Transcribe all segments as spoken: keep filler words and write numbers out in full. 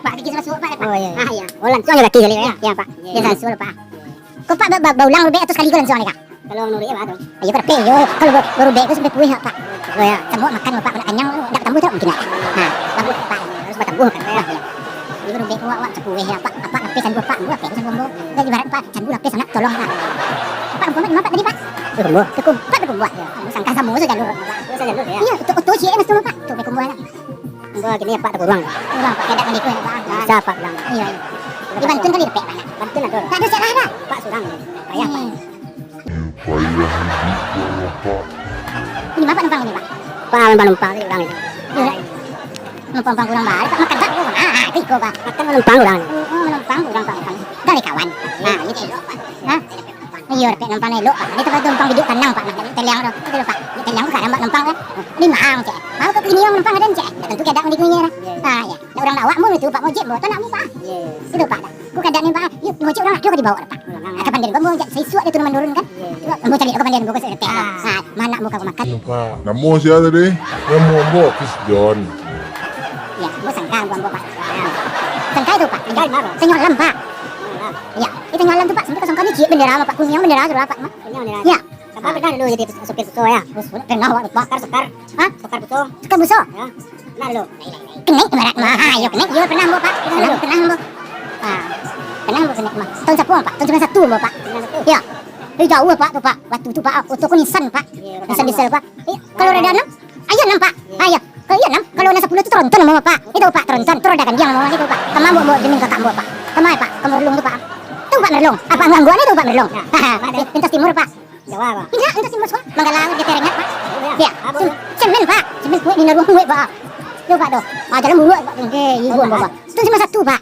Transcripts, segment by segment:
Pak, kaki sudah suak, Pak, Pak. Oh, iya, iya. Ah, iya. Oh, lansuang jo kaki sakali, yo? Iya. Iyo, Pak. Iyo, lansuang, Pak. Ko Pak ba-, ba-, baulang rubek atau sakali ko lansuang, Pak? Kalau manuruik iyo, Pak, tu. Iyo, karapek, iyo. Kalau ba-, barubek ko sampai pueh, Pak. Oh, iyo. Samo makan, Pak, nak kanyang, ndak batambuah tu mungkin, Pak. Ha, bagus, Pak. Harus batambuah, kan? Iyo, iyo. Iyo, barubek ko, Pak, sapueh, yo, Pak. Apak lapeh sandu, Pak. Ambo lapeh sandu ambo. Dah ibarat, Pak, sandu lapeh sanak, tolong, Pak. Pak, rumah di ma, Pak, tadi, Pak? Di Kumbuah. Di Kum-, Pak, di Kumbuah. Iyo. Ambo sangka samo sajalur, Pak. Samo sajalur, yo? Iyo, itu oto ciek mas tu, Pak. Tu, di Kumbuah, yo. Ambo kini apak takuruang. Kuruang, Pak, kadak mandi ko, Pak. Bisa, Pak, pulang. Iyo, iyo. Dibantun kali dapek, Pak, nak? Bantun ado. Tak ado, cek lah, dah. Pak surang. Payah, Pak. Hmm. Payah hiduik, Pak. Ini Bapak numpang ini, Pak? Pak, manumpang tadi urang itu. Iyo, nak. Manumpang urang baliak, Pak. Makan, Pak. Ah, ah, iko, Pak. Makan manumpang urang. Oh, manumpang urang, Pak, makan. Dari kawan. Ah, gitu, Pak. Hah? Iyo, dapek numpang elok, Pak. Di tampek tu numpang biduak tanang, Pak. Nah, dari Teliang tu. Itu, Pak. Di Teliang tu kadang, Pak, numpang, kan. Ini mahal, cek. Mahal ka kini urang numpang, kadang, cek. Dak tantu kadak mandi kini, nah. Iyo, iyo. Ah, iyo. Ndak urang awak mun itu, Pak, ngojek, bawa tu anak mu, Pak. Iyo, iyo. Itu, Pak, dah. Ku kadak ni, Pak. Yuk, ngojek urang lah, dio ka dibawa, Pak. Urang, ah. Ka pandian ko, ambo cak saisuak dio turun manurun, kan. Iyo, iyo. Ambo caliak ko pandian ko, ko saketek, Pak. Ah, ma anak mu ka makan. Iyo, Pak. Namo sia tadi? Namo ambo Kis John. Iyo, ambo sangka ambo, ambo, Pak. Sangka itu, Pak. Sangka di ma? Tanjung Alam, Pak. Tanjung Alam. Iyo, di Tanjung Alam tu, Pak, sampai ka sangka ni ciek bendera, Pak. Kuniang bendera tu lah, Pak. Kuniang bendera. Iyo. Bapak pernah dulu jadi sopir Fuso, yo? Fuso, pernah, Pak. Sokar, sokar. Hah? Sokar Fuso. Sokar Fuso? Yo. Pernah dulu? Kenek ibarat mah. Ha, iyo, kenek. Iyo, pernah ambo, Pak. Pernah dulu? Pernah ambo. Ha. Pernah ambo kenek mah. Tahun sapo, Pak? Tahun sambilan satu ambo, Pak. Sambilan satu? Yo. Eh, jauah, Pak, tu, Pak. Waktu tu, Pak, oto ko Nissan, Pak. Iyo, Nissan diesel, Pak. Eh, kalau roda anam? Ayo, anam, Pak. Iyo. Ayo. Kalau iyo, anam. Kalau nan sapuluah tu Tronton ambo, Pak. Itu, Pak, Tronton. Tu roda gandiang ambo, itu, Pak. Kama ambo, ambo jamin kakak ambo, Pak. Kama, Pak, ka Merlung tu, Pak. Tahu Pak Merlung? Apak angguang-angguang ni tahu Pak Merlung? Yo. Lintas Timur, Pak. Jawa, Pak. Indak, indak Timur, Pak. Manggala, Terengat, Pak. Iyo. Sen-, semen, Pak. Semen kuek di Naruang kuek, Pak. Yo, Pak, tu. Ah, jalan buruak, Pak. Eh, iyo, Pak. Tu sambilan satu, Pak.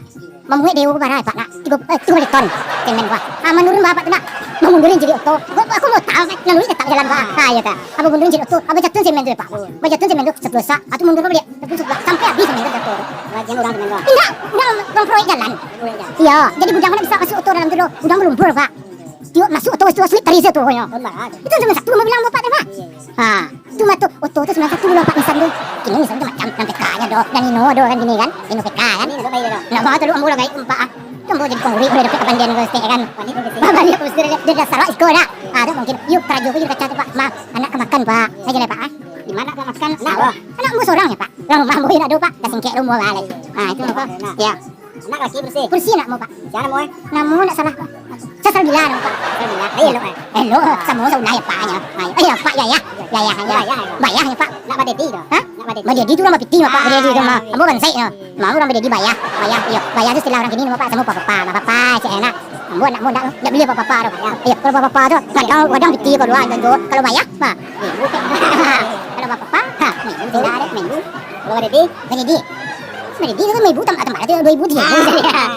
Mamuek dewo barai, Pak, nak. Tigo, eh, tigo baleh ton semen, Pak. Ah, manurun, Pak, tu, nak. Mamundurin jadi oto. Ko, ko mau tahu, kan? Lalu tetap jalan, Pak. Ah, iyo, Pak. Abah mundurin jadi oto. Abah jatuhin semen tu, Pak. Abah jatuhin semen tu, sapuluah sak. Atu mundur baliak. Sapuluah sak. Sampai habis semen tu jatuh. Wah, jangan urang semen tu. Indak, urang, urang proyek jalan. Proyek jalan. Iyo, jadi gudang mana bisa masuk oto dalam tu, lo. Gudang malumpur, Pak. Tiok masuk oto, oto suik tari se tu pokoknyo. Itu sambilan satu mah bilang bapak tu mah. Ha, tu mah tu, oto tu sambilan satu dulu bapak Nissan tu. Kini Nissan tu macam, nan P K-nyo do, nan Hino do kan kini kan. Hino P K kan. Nak bawa tu lu ambo lah gaik empat ah. Tu ambo jadi konguri udah dapek kapandian ko stek kan. Baliak usir dia, dia dah salah iko dah. Ha, tu mungkin, yuk karajo ko jadi kaca tu, Pak. Ma, anak ka makan, Pak. Sajo lah, Pak, ah. Di ma ka makan? Anak ambo sorang nyo, Pak. Urang rumah ambo indak ado, Pak. Dah singkek rumah, Pak, lai. Ha, itu ambo. Yo. Anak laki bersi? Bersi anak ambo, Pak. Sia namo, eh? Namo ndak salah, Pak. Sasalbila namo, Pak. Sasalbila. Elok, eh? Elok, samo saulai, Pak, nyo. Ha, eh, Pak, yo, yo. Yo, yo, yo. Bayah, yo. Bayah, yo, Pak. Nak badedi tu? Ha? Nak badedi. Badedi tu urang bapiti, Pak. Badedi tu mah. Ambo bansaik, yo. Mah urang badedi bayah. Bayah, iyo. Bayah tu istilah urang kini namo, Pak. Samo papa, papa, cek enak. Ambo ndak, ambo ndak, ndak bili papa-papa tu. Iyo, kalau papa-papa tu, kadang, kadang piti ko dua, kan, tu. Kalau bayah, mah. Kalau papa-papa, ha, minggu, tidak ada, minggu. Kalau badedi? Badedi. Badedi tu minggu, tambah, tambah, tu dua ribu, tiga ribu. Ah.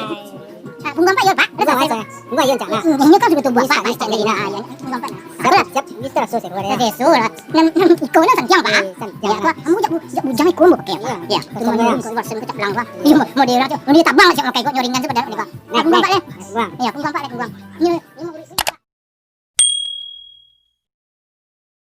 Ah, pungguang, Pak, yo, Pak. Dah selesai, Pak. Pungguang, yo, Cak, nah. Hmm, ini kan sudah tubuh, Pak, Pak, Pak, Pak. Nah, yo, pungguang, Pak. Siap, siap. Ini teraso, sih, luar biasa. Teraso lah. Nan, nan iko nan santiang, Pak. Eh, santiang. Yo, Pak. Ambo jak bu-, jak bujang iko, Pak. Iyo. Iyo. Terus model model urang tu. Iyo, model urang tu. Model tabang, siap makai iko nyoringan tu, padahal iko. Nah, pungguang, Pak, leh. Pungguang. Iyo, pungguang, Pak, leh, pungguang. Ini